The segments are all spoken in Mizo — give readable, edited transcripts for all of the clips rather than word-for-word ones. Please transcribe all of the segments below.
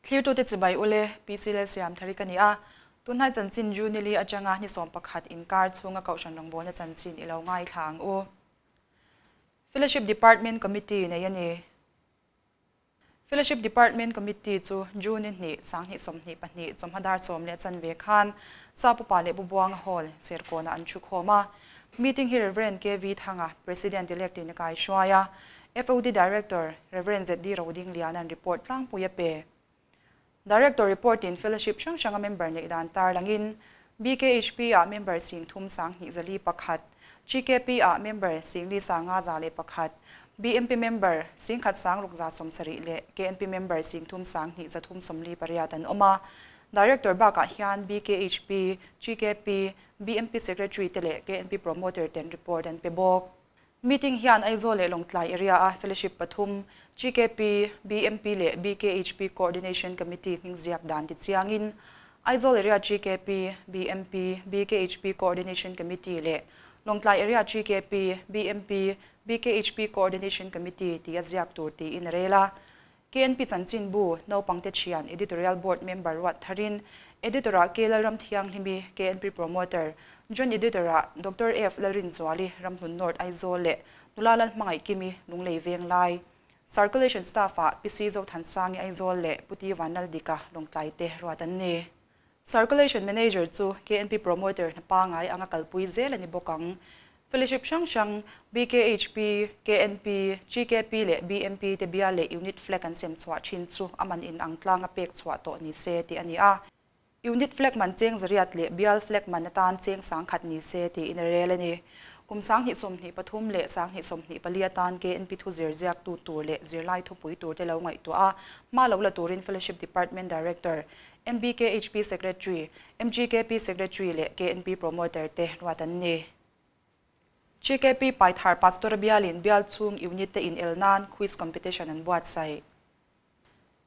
Thlirtute chibai ule, PC Lalsiamthari ka ni a. Tunhnai chanchin Junili atanga ni 11 inkar chhunga kohhran rawngbawlna chanchin i lo ngaithla ang u. Fellowship Department Committee nei a ni. Fellowship Department Committee chu June 2, 2022 chawhma dar 10:15 khan Sap Upa leh Bubuanga Hall, Serkawnah an thu khawm a. Meeting hi Rev. KV Thanga, President-elect in a kai hruai a. FOD Director, Rev. ZD Rodingliana'n report tlangpui a pe. Director report in Fellowship hrang hranga member neih dan tarlangin BKHP ah member 32 401, GKP ah member 45,101, BMP member 16,670 leh KNP member 31,338 an awm a. Director bakah hian BKHP, GKP, BMP Secretary te leh KNP Promoter ten report an pe bawk. Meeting hian Aizawl leh Lawngtlai area a Fellowship pathum, GKP, BMP leh BKHP Coordination Committee hming ziak dan ti chiangin Aizawl area GKP, BMP, BKHP Coordination Committee leh Lawngtlai area GKP, BMP, BKHP Coordination Committee tih a ziak tur tiin a rel a. KNP chanchinbu, naupangte thian Editorial Board member ruat tharin Editor-ah K Lalram Thianghlimi, KNP Promoter, Joint Editor-ah Doctor F Lalrinzuali, Ramhlun North Aizawl leh Nula Lalhmangaih Kimi, Lunglei Venglai. Circulation Staff-ah Pi C Zothansangi Aizawl leh Pu T Vanlaldika, Lawngtlai te ruat an ni. Circulation Manager chu KNP Promoter hna pangai anga kalpui zel a ni bawk ang. Fellowship hrang hrang, BKHP, KNP, GKP leh BMP te bial leh Unit Flag an sem chhuah thin chu a man in ang tlang a pek chhuah tawh ni se tih a ni a. Unit Flag man cheng zariat leh bial flag man atan cheng 10,000 ni se tiin a rel a ni. Kum 2023 leh 2024 atan KNP thu zir ziak tu tur leh zirlai thupui tur te lo ngaihtuah a, hma lo la turin Fellowship Department Director, MBKHP Secretary, MGKP Secretary leh KNP Promoter te ruat an ni. GKP Paithar Pastor bialin bial chhung unit te in el nan quiz competition an buatsaih.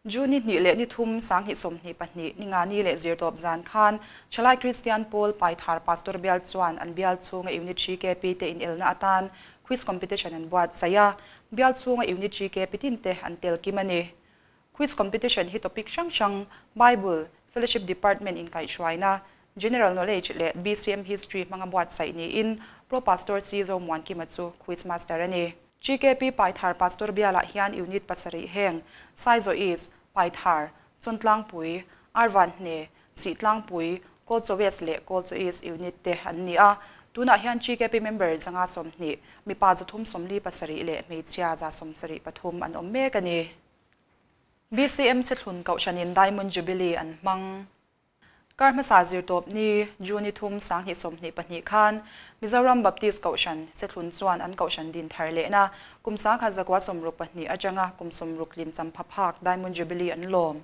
June 2 leh ni 3 2022 ni nga ni leh zirtawp zan khan Thalai Kristian Pawl Paithar Pastor bial chuan an bial chhunga unit GKP te in elna atan quiz competition an buatsaih a. Bial chhunga unit GKP tin te an tel kim a ni. Quiz competition hi topic hrang hrang, Bible, Fellowship Department in kaihhruaina, General Knowledge leh BCM History hmanga buatsaih niin Pro Pastor C Zomuan Kima chu Quiz Master a ni. GKP Paithar Pastor bialah hian unit pasarih heng, Saizaw East, Paithar, Chawntlangpui, Arvanhne, Chihtlangpui, Kawlchaw West leh Kawlchaw East unit te an ni a. Tunah hian GKP member 120, mipa 347 leh hmeichhia 173 an awm mek a ni. BCM Sethlun Kohhranin Diamond Jubilee an hmang. Kar hmasa zirtawp ni, June 3, 2022 khan Mizoram Baptist Kohhran Sethlun chuan an kohhran din thar lehna kum 1962 atanga kum 60 tlin champha phak Diamond Jubilee an lawm.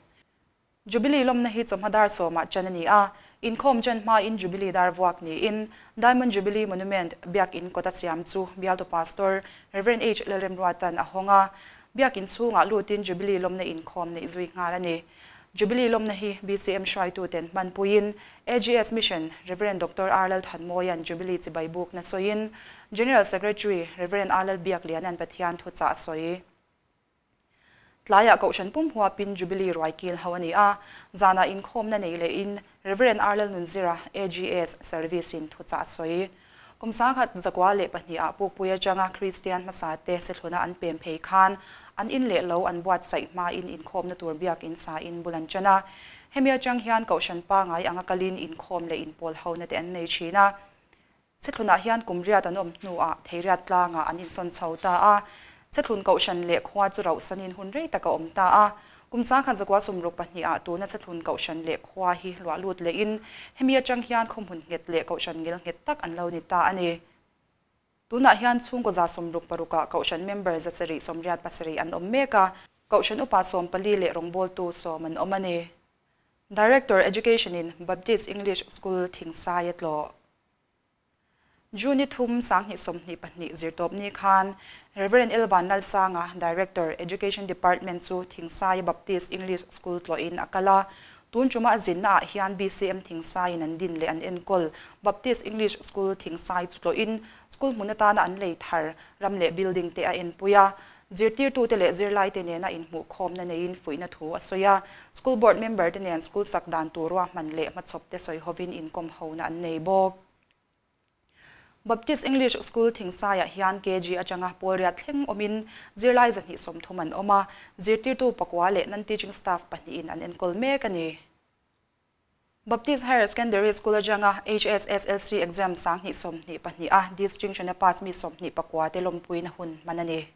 Jubilee lawmna hi chawhma dar sawmah chan a ni a, inkhawm chan hmain Jubilee dar vuak niin Diamond Jubilee Monument biakin kawta siam chu bialtu Pastor Rev. H Lalremruatan a hawng a. Biakin chhungah lutin Jubilee lawmna inkhawm neih zui nghal a ni. Jubilee lawmna hi BCM hruaitu ten hmanpuiin AGS Mission Rev. Doctor R Lalthanmawian Jubilee chibai bukna sawiin General Secretary Rev. R Lalbiaklianan Pathian thuchah sawi. Tlaiah kohhran pum huapin Jubilee ruai kil ho a ni a, zanah inkhawmna nei lehin Rev. R Lalnunzira AGS Service in thuchah sawi. Kum 1902 ah pukpui atanga Kristian hmasa te Sethluna an pem phei khan an in leh lo an buatsaih hmain inkhawmna tur biakin sa in bul an chan a. Hemi atang hian kohhran pangai anga kalin inkhawm leh inpawl hona te an nei thin a. Sethlunah hian kum riat an awm hnuah theiriat tlangah an insawn chho ta a. Sethlun kohhran leh khua chu rauhsanin hun rei tak a awm ta a. Kum 1962 ah tuna Sethlun kohhran leh khua hi luah lut lehin hemi atang hian khawmhmun nghet leh kohhran ngil nghet tak an lo ni ta a ni. Tunah hian chhungkaw 66 ah kohhran member 787 an awm mek a. Kohhran upa 14 leh rawngbawltu 10 an awm a ni. Director Education in Baptist English School Thingsai a tlawh. June 3, 2022 zirtawp ni khan Reverend Elvan Lalsanga, Director Education Department chu Thingsai Baptist English School tlawhin a kal a. Tun chuma a zinna ah hian BCM Thingsai in an din leh an enkawl Baptist English School Thingsai chu tlawhin school hmun atana an lei thar ram leh building te a enpui a. Zirtirtute leh zirlaite nena inhmuhkhawmna neiin fuihna thu a sawi a, School Board member te nen school sak dan tur ruahman leh hmachhawpte sawi hovin inkawm hona an nei bawk. Baptist English School Thingsaiah hian KG atanga pawl riat thleng awmin zirlai 230 an awm a, zirtirtu pakua leh non-teaching staff pahnihin an enkawl mek a ni. Baptist Higher Secondary School atanga HSSLC exam 2022 a distinction a pass mi 29 te lawmpuina hun hman a ni.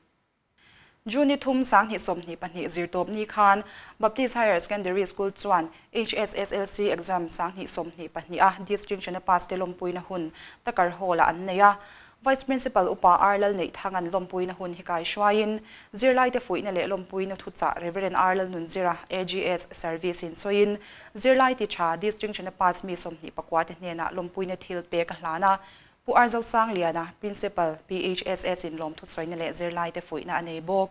June 3 2022 zirtawp ni khan Baptist Higher Secondary School chuan HSSLC exam 2022 a distinction a pass te lawmpuina hun Takar Hall-ah an nei a. Vice Principal Upa R Lalneihthang an lawmpuina hun hi kai hruaiin zirlaite fuihna leh lawmpuina thuchah Reverend R Lalnunzira AGS Service in sawiin zirlai ti tha distinction a pass mi 29 te hnenah lawmpuina thil pek a hlan a. Pu R Zosangliana Principal PHSS in lawm thuchawina leh zirlaite fuihna a nei bawk.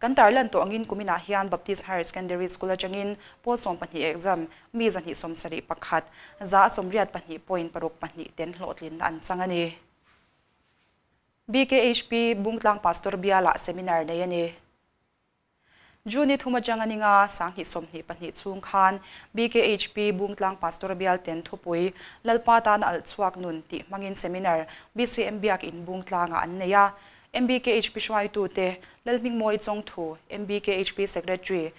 Kan tarlan tawh angin kuminah hian Baptist Higher Secondary School atangin pawl 12 exam mi 271 82.62 ten hlawhtlinna an chang a ni. BKHP Bungtlang Pastor Biala seminar nei a ni. June 3 atanga ninga 2022 chhung khan BKHP Bungtlang Pastor Bial ten thupui Lalpa tan al chhuak nun tih hmangin seminar BCM Biak in Bungtlanga an nei a. MBKHP hruaitu te Lalhmingmawi Chawngthu MBKHP Secretary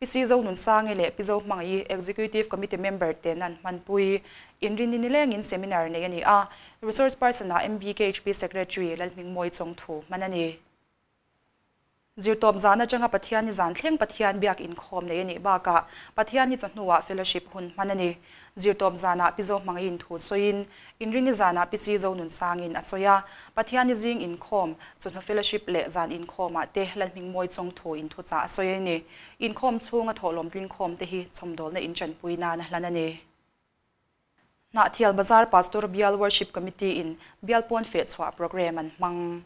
PC Zonun Sangi leh Pizo Hmangaih Executive Committee member ten an hmanpui inrin ni lengin seminar nei a ni a. Resource person a MBKHP Secretary Lalhmingmawi Chawngthu hman a ni. Zirtawp zan atanga Pathian ni zan thleng Pathian biak inkhawm nei a nih bakah Pathian ni chawhnuah fellowship hun hman a ni. Zirtawp zanah Pizo Hmangaihin thu sawiin inrin ni zanah PC Zonun Sangin a sawi a. Pathian ni zing inkhawm chawhnu fellowship leh zan inkhawmah te Lalhmingmawi Chawngthu in thuchah a sawi a ni. Inkhawm chhunga thawhlawm tlingkhawm te hi chhawmdawlna inchanpui nan a hlan a ni. Hnahthial Bazar Pastor Bial Worship Committee in Bial Pawn Fehchhuah program an hmang.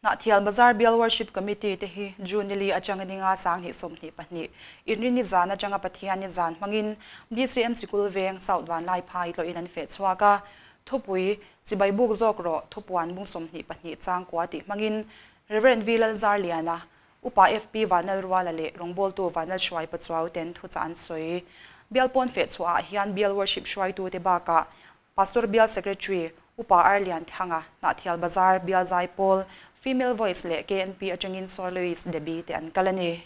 Hnahthial Bazar Bial Worship Committee te hi June li atanga ninga 2022 inrin ni zan atanga Pathian ni zan hmangin BCM Sikul Veng South Vanlai Phai tloin an fehchhuak a. Thupui chibai buk zawk rawh thupuan bung 22 chang kua tih hmangin Reverend V Lalzar Liana Upa FP Vanal Ruala leh rawngbawltu Vanal Hruai Pachuau ten thuchah an sawi. Bial pawn fehchhuah ah hian Bial Worship hruaitu te bakah Pastor Bial Secretary Upa R Lianthanga Hnahthial Bazar Bial Zai Pawl Female Voice leh KNP atangin Soloist Debbie te an kal a ni.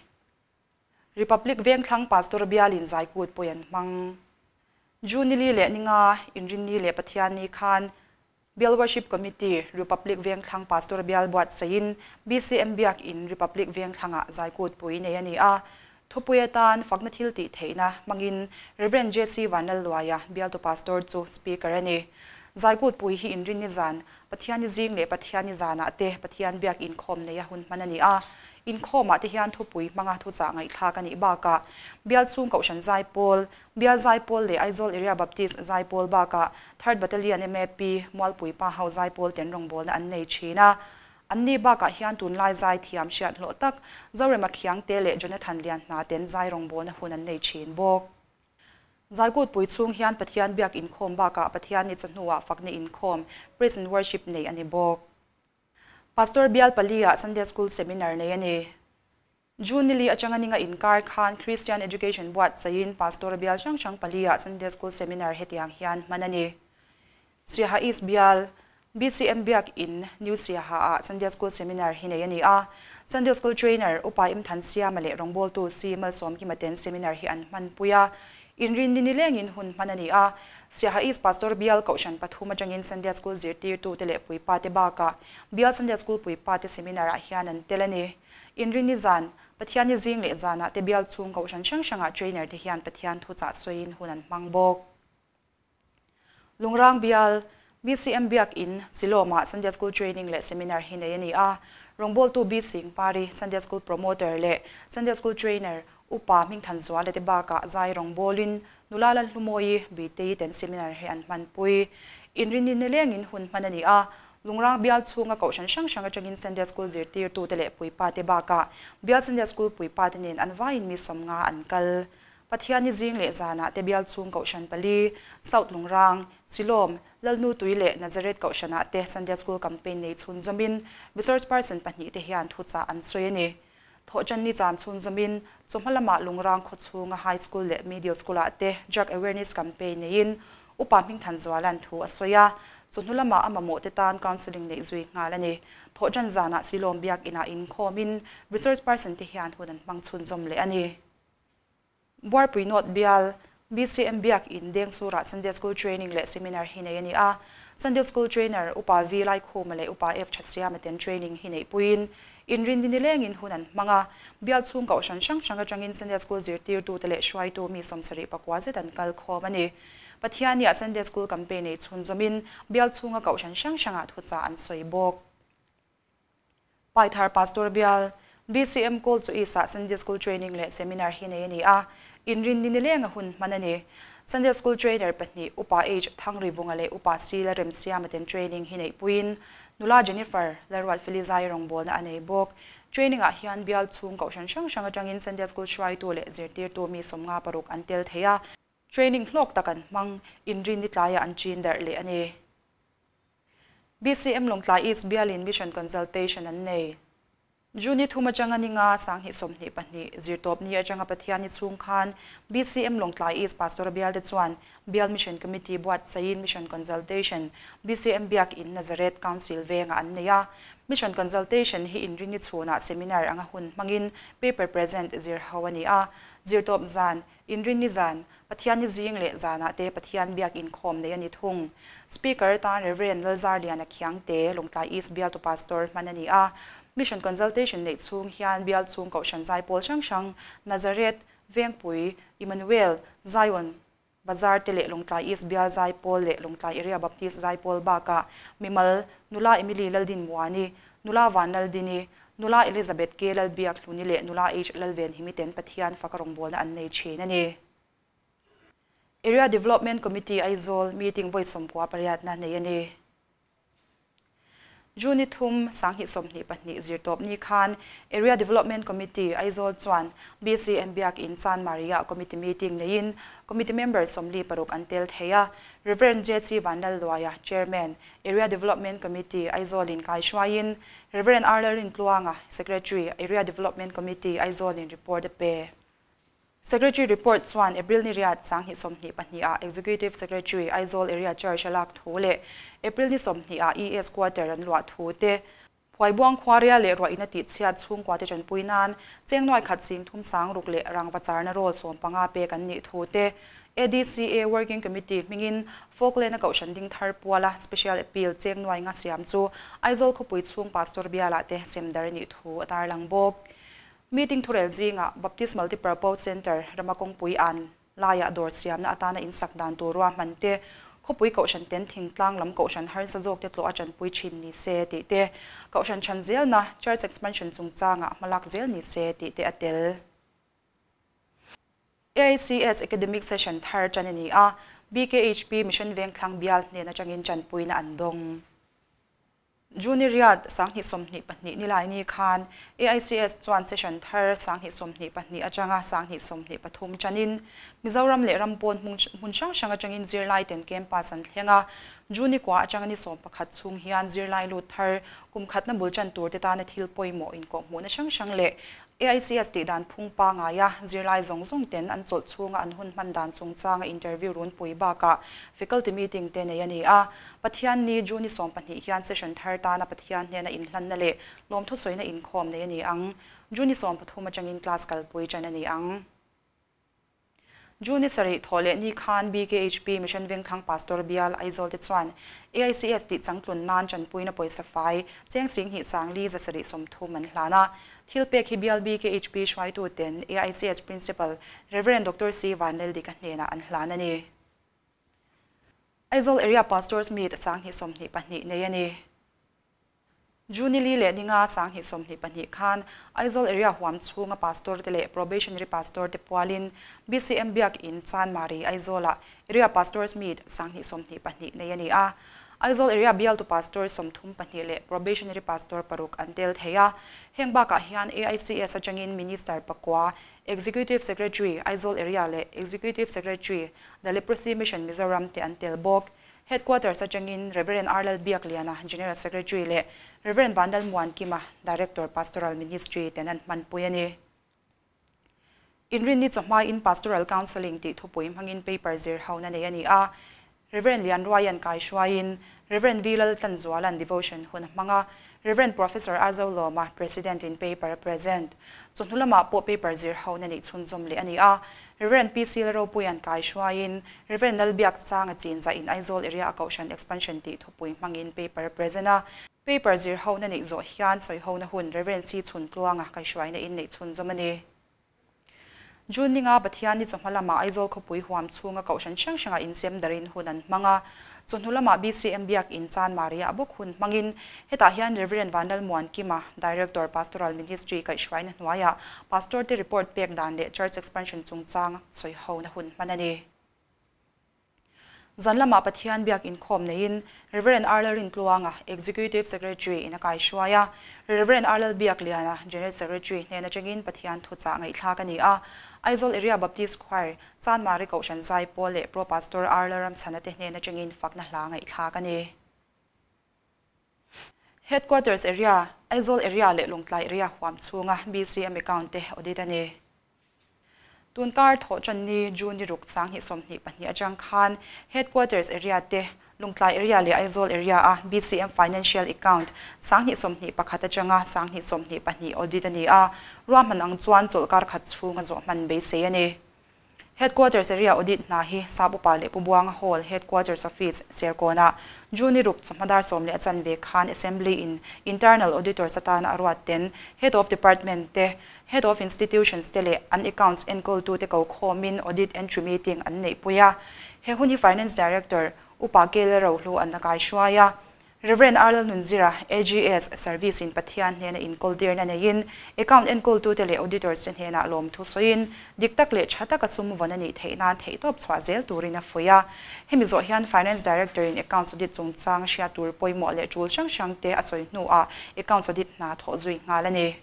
Republic Vengthlang Pastor Bialin Zaikut pawh an hmang. June li leh ninga inrin ni leh Pathian ni khan Bial Worship Committee Republic Vengthlang Pastor Bial buatsaihin BCM Biak in Republic Vengthlanga Zaikut pui nei a ni a. Thupui atan fakna thil tih theihna hmangin Reverend JC Vanlal Luaia Bialtu Pastor chu speaker a ni. Zaikut pui hi inrin ni zan Pathian ni zing leh Pathian ni zanah te Pathian biak inkhawm nei a hun hman a ni a. Inkhawmah te hian thupui hmanga thuchah ngaihthlak a nih bakah Bial chhung Kohhran Zai Pawl Bial Zai Pawl leh Aizawl Area Baptist Zai Pawl bakah Third Battalion MAP Mualpui Pa Ho Zai Pawl ten rawngbawlna an nei thin a. An ni bakah hian tunlai zai thiam hriat hlawh tak Zorema Khiangte leh Jonathan Lian hna ten zai rawngbawlna hun an nei thin bawk. Zaikut pui chhung hian Pathian biak inkhawm bakah Pathian ni chawhnuah fakna inkhawm praise and worship nei a ni bawk. Pastor Bial Pali-ah Sunday School Seminar nei a ni. June li atanga ninga inkar khan Christian Education buatsaihin Pastor Bial hrang hrang pali-ah Sunday School Seminar hetiang hian hman a ni. Siaha East Bial BCM Biak in New Siaha-ah Sunday School Seminar hi nei a ni a. Sunday School Trainer Upa Im Than Siama leh rawngbawltu C Malsawm Kimaten seminar hi an hmanpui a. Inrin ni nilengin hun hman a ni a. Siaha East Pastor Bial Kohhran pathum atangin Sunday School zirtirtu te leh puipa te bakah Bial Sunday School puipa te seminar ah hian an tel a ni. Inrin ni zan Pathian ni zing leh zanah te Bial chhung Kohhran hrang hrangah trainer te hian Pathian thuchah sawiin hun an hmang bawk. Lungrang Bial BCM Biak in Silawmah Sunday School Training leh Seminar hi nei a ni a. Rawngbawltu B Singh Pari Sunday School Promoter leh Sunday School Trainer Upa Hmingthan Zuala te bakah zai rawngbawlin nula Lalhlumawi Bitei ten seminar hi an hmanpui. Inrin ni nilengin hun hman a ni a. Lungrang Bial chhunga Kohhran hrang hrang atangin Sunday School zirtirtu te leh puipa te bakah Bial Sunday School puipa te nen an vaiin mi 50 an kal. Pathianni zing leh zanah te bial chhung Kohhran pali, South Lungrang, Silawm, Lalnu Tui leh Nazareth Kohhranah te Sunday School Campaign nei chhunzawmin Resource Person pahnihte hian thuchah an sawi a ni. Thawhṭanni cham chhunzawmin chawhma lamah Lungrang khaw chhunga High School leh Middle School-ah te Drug Awareness Campaign neiin Upa Hmingthanzuala'n thu a sawi a, chawhnu lamah a mamawhte tan counselling neih zui nghal a ni. Thawhṭan zanah Silawm Biak Inah inkhawmin Resource Person te hian hun an hmang chhunzawm leh a ni. Buarpui North Bial, BCM Biak In Dengchurah Sunday School Training leh Seminar hi nei a ni a. Sunday School Trainer Upa V Laikhuma leh Upa F Thatsiama ten training hi neihpuiin inrinni nilengin hun an hmang a. Bial chhung kohhran hrang hrang atangin Sunday School zirtirtute leh hruaitu mi 74 zet an kal khawm a ni. Pathianniah Sunday School Campaign nei chhunzawmin bial chhunga kohhran hrang hrangah thuchah an sawi bawk. Paithar Pastor Bial, BCM Kawl chu East-ah Sunday School Training leh Seminar hi nei a ni a, inrinni nileng a hun hman a ni. Sunday School Trainer pahnih Upa H Thangrivunga leh Upa C Lalremsiama ten training hi neihpuiin nula Jennifer Lalruatfeli zai rawngbawlna a nei bawk. Training-ah hian bial chhung kohhran hrang hrang atangin Sunday School hruaitu leh zirtirtu mi 56 an tel thei a. Training hlawk tak an hmang, inrinni tlaiah an chin darh leh a ni. BCM Lawngtlai East Bialin Mission Consultation an nei. June thum atanga ni nga 2022 zirtawp ni atanga Pathianni chhung khan BCM Lawngtlai East Pastor Bial te chuan Bial Mission Committee buatsaiin Mission Consultation BCM Biak In Nazareth Council vengah an nei a. Mission Consultation hi inrinni chhunah seminar anga hun hmangin paper present zir ho a ni a. Zirtawp zan, Inrinni zan, Pathianni zing leh zanah te Pathian biak inkhawm nei a ni thung. Speaker tan Rev. Lalzarliana Khiangte, Lawngtlai East bialtu Pastor hman a ni a. Mission Consultation neih chhung hian bial chhung Kohhran Zaipawl hrang hrang, Nazareth, Vengpui, Emmanuel, Zion, Bazar te leh Lawngtlai East bial Zaipawl leh Lawngtlai Area Baptist Zaipawl bakah mimal Nula Emily Laldinmuani, Nula Vanlaldini, Nula Elizabeth K Lalbiak Hluni leh Nula H Lalvenhimi ten Pathian faka rawngbawlna an nei thin a ni. Area Development Committee Aizawl meeting vawi 98na nei a ni. June 3 2022 zirtawp ni khan Area Development Committee Aizawl chuan BCM Biak In Chanmari-ah committee meeting neiin committee member 46 an tel thei a. Rev. J.C. Vanlalluaia, Chairman, Area Development Committee Aizawl-in kaihruaiin Rev. R. Lalrintluanga, Secretary, Area Development Committee Aizawl-in report a pe. Secretary report chuan April ni riat 2022-ah Executive Secretary Aizawl Area Church a lak thu leh April ni 20-ah ES Quarter an luah thu te, Phuaibuang khuaria leh ruah ina tihchhiat chhungkua te tanpui nan cheng nuai khat sing thum sang ruk leh rangva charna roll 15 pek an nih thu te, ADCA Working Committee hmingin Falkland a kohhran ding thar puala Special Appeal cheng nuai nga siam chu Aizawl khawpui chhung Pastor bialah te semdar nih thu a tarlang bawk. Meeting thurel zingah Baptist Multipurpose Centre rama kawngpui an laiah dawr siamna atana insak dan tur ruahman te, khawpui kohhran ten thingtlang lam kohhran harsa zawk te tlawh a tanpui thin ni se tih te, kohhran than zelna Church Expansion chungchangah hmalak zel ni se tih te a tel. AICS Academic Session thar tan a ni a, BKHP Mission Vengthlang bial hnen atangin tanpuina an dawng. June riat 2022 nilai ni khan AICS chuan session thar 2022 atanga 2023 tanin Mizoram leh Rampawn hmun hrang hrang atangin zirlai ten campus an thlenga June kwa atanga ni 11 chhung hian zirlai lut thar kum khatna bul chan tur te tana thil pawimawh in ko hmuhna hrang hrang leh AICS ti dan phung pa ngaia zirlai zawng zawng ten an chawlh chhunga an hun hman dan chungchanga interview run pui baka faculty meeting te nei ani a. Pathian ni June 12 hian session thar tana Pathian hnena inhlanna leh lawmthu sawina inkhawm nei ani ang. June 13 atangin class kalpui ṭan ani ang. June sarih thawh leh ni khan BKHP Mission Vengthlang Pastor Bial Aizawl te chuan AICS ti changtlun nan chanpuina pawisa fai cheng sing hnih sang li za sarih 30 an hlan a. Thil pek hi Bial BKHP hruaitu ten AICS Principal Reverend Dr. C Vanlaldika hnena an hlan ani. Aizawl Area Pastors Meet 2022 nei ani. June li leh ninga 2022 khan Aizawl Area huam chhunga pastor te leh probationary pastor te pualin BCM Biak In Chanmari Aizawla Area Pastors Meet 2022 nei ani a. Aizawl Area Bialtu Pastor 32 leh Probationary Pastor paruk an tel thei a. Heng bakah hian AICS atangin Minister pakua, Executive Secretary, Aizawl Area leh Executive Secretary, The Leprosy Mission Mizoram te an tel bawk. Headquarters atangin Rev. R Lalbiakliana, General Secretary leh Rev. Vanlalmuankima, Director, Pastoral Ministry ten an hmanpui a ni. Inrinni chawhma in Pastoral Counselling tih thupui hmangin paper zir hona nei a ni a. Rev. Lianruaian kaihruaiin Rev. V Laltlanzualan devotion hun a hmang a. Rev. Professor Azo Lawma, President in paper a present. Chawhnu lamah pawh paper zir hona neih chhunzawm leh a ni a. Rev. PC Lalropuian kaihruaiin Rev. Lalbiakchanga chinzah in Aizawl Area a Kohhran Expansion tih thupui hmangin paper a present a. Paper zir hona neih zawh hian sawi hona hun Rev. C Chhuntluanga kaihruaina in neih chhunzawm a ni. June ninga Pathian ni chawhma lama Aizawl khawpui huam chhunga kohhran hrang hranga insem darin hun an hmang a. Chawhnu lama BCM biak in Chan Maria bawk hun hmangin hetah hian Rev. Vanlalmuankima, Director, Pastoral Ministry kaihhruaina hnuaiah Pastor te report pek dan leh Church Expansion chungchang sawi hona hun hman a ni. Zan lama Pathian biak inkhawm neiin Rev. R Lalrintluanga, Executive Secretary in a kaihruai a. Rev. R Lalbiakliana, General Secretary hnen atangin Pathian thuchah ngaihthlak a ni a. Aizawl Area Baptist Choir, Chanmari Kohhran Zai Pawl leh Pro Pastor R Lalramchhana te hnen atangin fakna hla ngaihthlak a ni. Headquarters Area, Aizawl Area leh Lawngtlai Area huam chhunga BCM account te audit a ni. Tunkar thawh tan ni June ni ruk 2022 atang khan Headquarters Area te Lawngtlai Area leh Aizawl Area a BCM Financial Account 2021 atanga 2022 audit a ni a. Ruahman ang chuan chawlhkar khat chhunga zawh hman beisei a ni. Headquarters Area audit hna hi Sapupa leh Pubuanga Hall Headquarters Office Serkawna June ni ruk chawhmadar sawm leh a chanve khan Assembly in Internal Auditors atana a ruat ten Head of Department te Head of Institutions te leh an accounts enkawl tu te ko khawmin audit entry meeting an neih pui a. He hun hi Finance Director Upa Kel Rohlu an a kaihruai a. Rev. R Lalnunzira, AGS Service in Pathian hnena inkawl dirna neiin account enkawl tu te leh auditors te hnena lawm thu sawiin dik tak leh tha taka sum vawn a nih theih nan theihtawp chhuah zel turin a fuih a. Hemi zawh hian Finance Director in accounts audit chungchang hriat tur pawimawh leh tul hrang hrang te a sawi hnuah accounts audit hna thawh zui nghal a ni.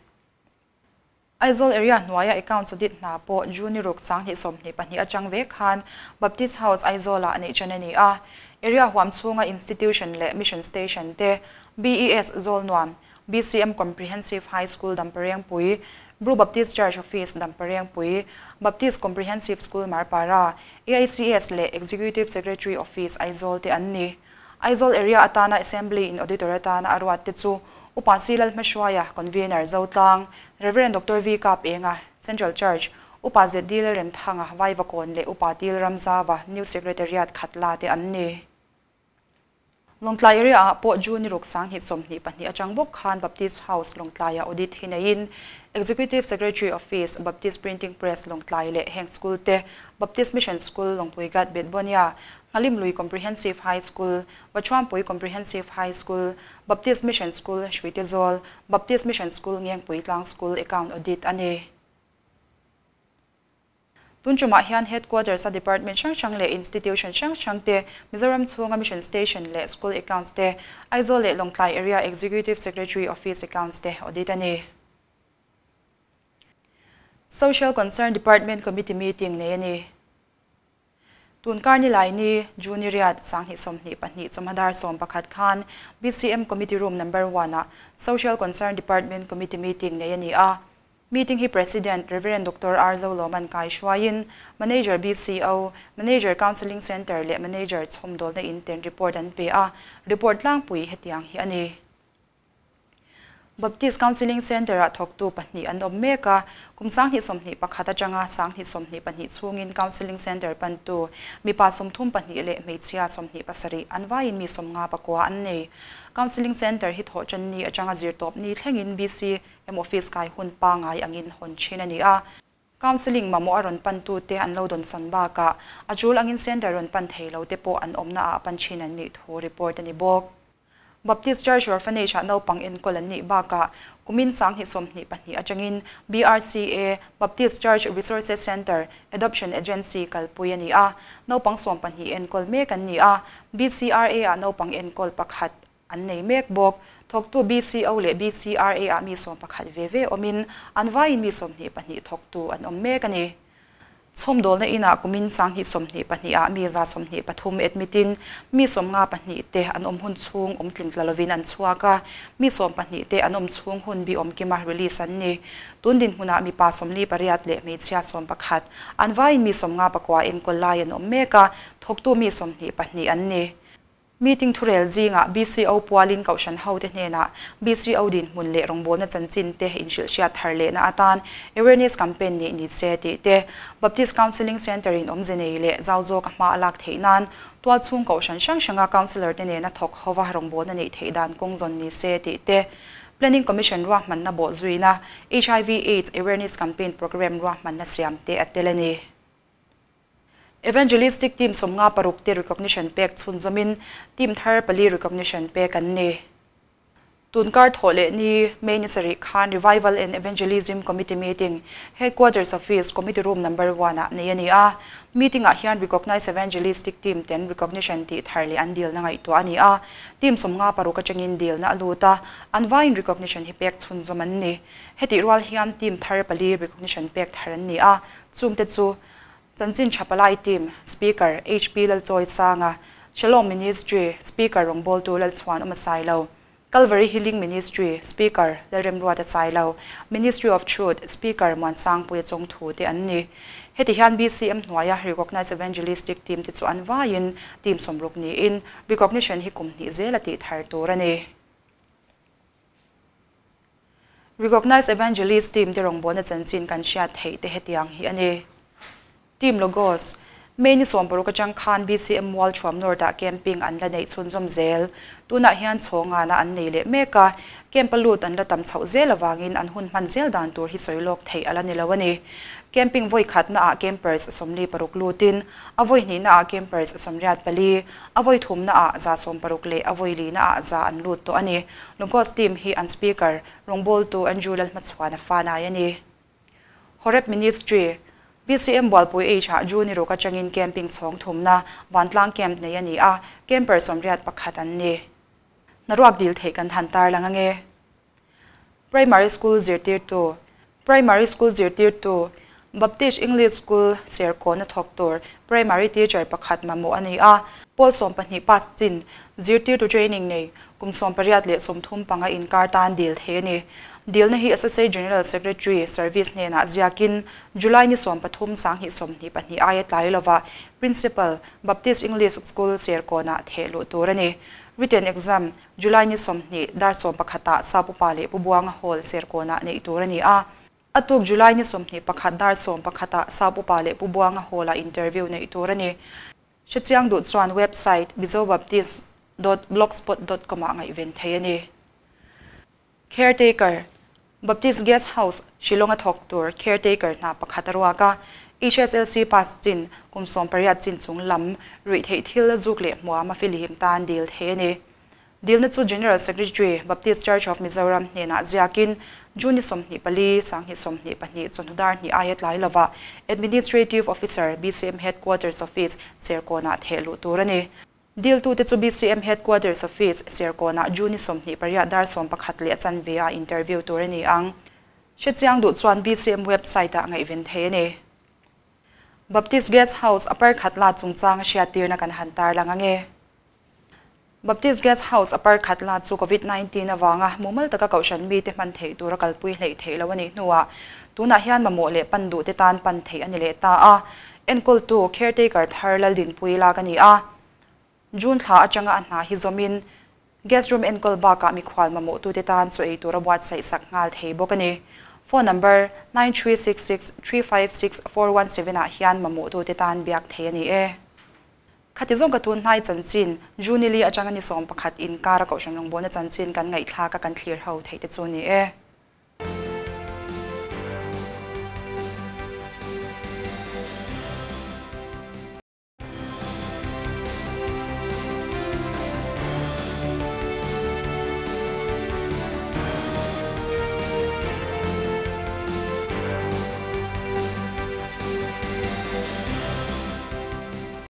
Aizawl Area hnuaia accounts audit hna pawh June ni ruk 2022 atang ve khan Baptist House Aizawlah neih ṭan a ni a. Area huam chhunga institution leh mission station te BES Zawlnuam, BCM Comprehensive High School Damparengpui, Bru Baptist Church Office Damparengpui, Baptist Comprehensive School Marpara, AICS leh Executive Secretary Office Aizawl te an ni. Aizawl Area atana Assembly in Auditor atana a ruat te chu Upa C Lalhmahruaia, Convener Zotlang, Rev. Dr. V Kap Enga, Central Church, Upa Z D Lalremthanga, Vaivakawn leh Upa Til Ramzava, New Secretariat Khatla te an ni. Lawngtlai Area ah pawh June ni ruk 2022 atang bawk khan Baptist House Lawngtlaia audit hi neiin Executive Secretary Office, Baptist Printing Press Lawngtlai leh Heng School te, Baptist Mission School Lawngpuigat Betbonia, Ngalimlui Comprehensive High School, Vachuanpui Comprehensive High School, Baptist Mission School Hruitezâwl, Baptist Mission School Ngengpuitlang School account audit a ni. Tun ṭumah hian Headquarters a department hrang hrang leh institution hrang hrang te, Mizoram chhunga mission station leh school accounts te, Aizawl leh Lawngtlai Area Executive Secretary Office accounts te audit a ni. Social Concern Department Committee meeting nei a ni. Tunkar ni lai ni June ni riat 2022 chawhmadar 11 khan BCM Committee Room Number 1 ah Social Concern Department Committee meeting nei a ni a. Meeting hi President Rev. Dr. R Zoloman kaihruaiin Manager BCO, Manager Counselling Centre leh Manager chhawmdawlna in ten report an pe a. Report tlangpui hetiang hi a ni. Baptist Counselling Centre ah thawktu pahnih an awm mek a. Kum 2021 atanga 2022 chhungin Counselling Centre pantu mipa 32 leh hmeichhia 27 an vaiin mi 59 an nei. Counselling Centre hi thawh ṭan ni atanga zirtawp ni thlengin BCM Office kai hun pangai angin hawn ṭhin a ni a. Counselling mamawh a rawn pantu te an lo dawn sawn bakah a ṭul angin centre rawn pan thei lo te pawh an awmna ah pan ṭhin an nih thu report a ni bawk. Baptist Church Orphanage ah naupang enkawl an nih bakah kumin 2022 atangin BRCA, Baptist Church Resources Centre, Adoption Agency kalpui a ni a, naupang 12 enkawl mek an ni a, BCRA ah naupang enkawl pakhat an nei mek bawk. Thawktu BCO leh BCRA ah mi 11 ve ve awmin an vaiin mi 22 thawktu an awm mek a ni. Chhawmdawlna inah kumin 2022 ah mi 123 admitin mi 52 te an awm hun chhung awm tling tla lovin an chhuak a, mi 12 te an awm chhung hun bi awm kima release an ni. Tun din hmunah mi pa 48 leh hmeichhia 11 an vaiin mi 59 enkawl lai an awm mek a, thawktu mi 22 an ni. Meeting thurel zinga BCO pualin Kohhran hote hnenah BCO dinhmun leh rawngbawlna chanchin te inhrilhhriat thar lehna atan awareness campaign neih ni se tih te, Baptist Counselling Centre in awmze nei leh zau zawk a hma a lak theih nan tualchhung Kohhran hrang hranga counsellor te nena thawk hova rawngbawlna neih theih dan kawng zawn ni se tih te, Planning Commission ruahmanna bawhzuina HIV AIDS awareness campaign programme ruahmanna siam te a tel a ni. Evangelistic Team 56 te recognition pek chhunzawmin team thar pali recognition pek an ni. Tunkar thaw leh ni May ni sarih khan Revival and Evangelism Committee meeting Headquarters Office Committee Room Number 1 ah nei a ni a. Meeting ah hian Recognized Evangelistic Team ten recognition tih thar leh an dilna ngaihtuah a ni a. Team 56 atangin dilna a lut a, an vaiin recognition hi pek chhunzawm an ni. Hetih rual hian team thar pali recognition pek thar an ni a, chungte chu Chanchin Thapalai Team, Speaker HP Lalchawi Changa, Shalom Ministry, Speaker rawngbawltu Lalchhuan awm a sai lo, Calvary Healing Ministry, Speaker Lalremruat a chai lo, Ministry of Truth, Speaker Muansangpuia chawng thu te an ni. Heti hian BCM hnuaia Recognized Evangelistic Team te chu an vaiin team 60 niin recognition hi kum hnih zel a tih thar tur a ni. Recognized Evangelist Team te rawngbawlna chanchin kan hriat theih te hetiang hi a ni. Team Logos, May ni 16 atang khan BCM Mual Thuam North ah camping an la neih chhunzawm zel. Tunah hian chhawngana an nei leh mek a, camp a lut an la tam chhoh zel awangin an hun hman zel dan tur hi sawi lawk theih a la ni lo a ni. Camping vawi khatna ah campers 46 lutin, a vawi hnihna ah campers 84, a vawi thumna ah 160 leh a vawi lina ah 100 an lut tawh a ni. Logos Team hi an speaker rawngbawltu Andrew Lalhmachhuan a fanai a ni. Horeb Ministry, BCM Bualpui H ah June ruk atangin camping chhawng thumna Vantlang camp nei a ni a, camper 81 an ni. Hnaruak dil theih kan han tar lang ange. Primary School zirtirtu, Primary School zirtirtu, Baptist English School Serkawn a thawk tur Primary Teacher pakhat mamawh a ni a, Pawl 12 pass chin zirtirtu training nei kum 18 leh 35 inkar tan dil thei a ni. Dilna hi Associate General Secretary Service hnenah ziakin July ni 13 2022 aia tlai lova Principal, Baptist English School Serkawnah thehluh tur a ni. Written exam July ni 20 dar 11 ah Sapupa leh Pubuanga Hall Serkawnah neih tur a ni a. Atuk July ni 21 dar 11 ah Sapupa leh Pubuanga Hall ah interview neih tur a ni. Hrechiang duh chuan website mizobaptist.blogspot.com ah ngaihven thei a ni. Caretaker, Baptist Guest House Shillong a thawk tur caretaker hna pakhat a ruak a, HSLC pass chin kum 18 chin chung lam ruih theih thil zuk leh hmuam a filihim tan dil thei a ni. Dilna chu General Secretary, Baptist Church of Mizoram hnenah ziakin June ni 24 2022 chawhnu dar hnih aia tlai lova Administrative Officer, BCM Headquarters Office, Serkawnah thehluh tur a ni. Diltu te chu BCM Headquarters Office, Serkawnah June ni 28 dar 11 leh a chanve a interview tur a ni ang. Hrechiang duh chuan BCM website ah ngaihven thei a ni. Baptist Guest House Upper Khatla chungchang a hriattirna kan han tar lang ange. Baptist Guest House Upper Khatla chu COVID-19 awanga mumal taka Kohhran mi te hman theih tur a kalpui hleih theih lo a nih hnuah tunah hian mamawh leh pan duh te tan pan theih a ni leh ta a. Enkawltu caretaker thar Laldinpui lak a ni a. June thla atanga a hna hi zawmin guest room enkawl bakah mikhual mamawh tu te tan chu ei tur a buatsaih sak nghal thei bawk a ni. Phone number 9366356417 ah hian mamawh tu te tan biak thei a ni e. Khati zawng ka tun hnai chanchin June li atanga ni 11 inkar a Kohhran rawngbawlna chanchin kan ngaihthlak a kan thlir ho theih te chu ni e.